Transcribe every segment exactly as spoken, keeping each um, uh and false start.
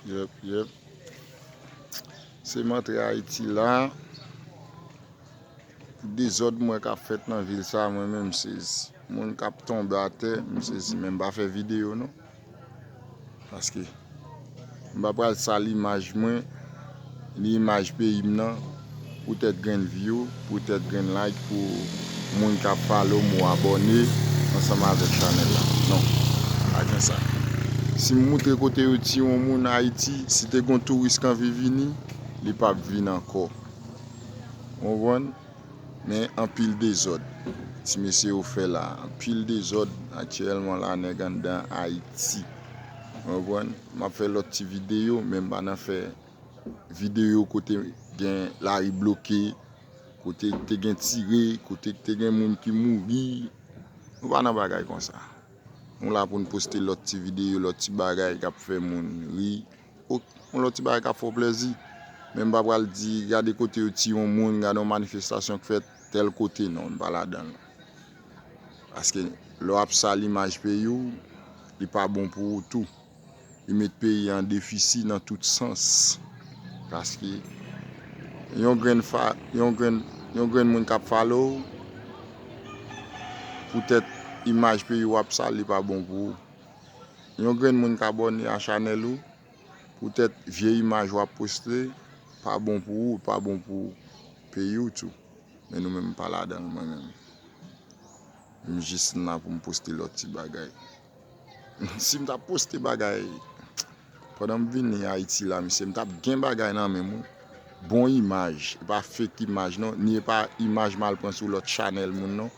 Yep, yep. Se m antre Ayiti la. Dezòd m wè k ap fèt nan vil sa, mwen menm m sezi. Moun k ap tonbe atè, m sezi. Men m pa fè videyo non. Paske m pa pral sal imaj mwen, ni imaj peyi m nan, poutèt grenn view, poutèt grenn like, pou moun k ap follow m ou abòne ansanm avèk chanèl la. Non, pa gen sa. Si m moutre kote yo tiye yon moun Ayiti, si te gen yon touris k anvi vini, li p ap vin ankò. Ou konprann? Men anpil dezòd. Ti mesye yo fè la, anpil dezòd aktyèlman la, nèg anndan Ayiti. Ou konprann? M ap fè lòt ti videyo, men m pa nan fè videyo kote gen lari bloke, kote te gen tire, kote te gen moun ki mouri. Nou pa nan bagay konsa. Nou la pou n poste lòt ti videyo, lòt ti bagay k ap fè moun ri. Ok, yon lòt ti bagay k ap fè w plèzi. Men m pa pral di, gade kote yo tiye yon moun, gade yon manifestasyon k fèt tèl kote, non, m pa ladan l. Paske lè w ap sal imaj peyi w, li pa bon pou ou tou. Li met peyi an defisi nan tout sans. Paske yon grenn fa, yon grenn, yon grenn moun k ap follow w, poutèt imaj peyi w ap sal, li pa bon pou ou. Yon grenn moun k abòne a chanèl ou, poutèt vye imaj w ap poste, pa bon pou ou, pa bon pou peyi w tou. Men nou menm pa ladan l, mwen menm. M jis la pou m poste lòt ti bagay. Si m t ap poste bagay, pandan m vini Ayiti la, mesye, m t ap gen bagay nan men m, wi. Bon imaj, e pa fake imaj non, ni e pa imaj m al pran sou lòt chanèl moun non,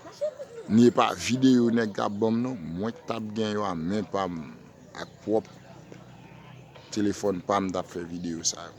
ni e pa videyo nèg t ap ban m non, mwen k t ap gen yo a men pa m, ak pwòp telefòn pa m t ap fè videyo sa yo.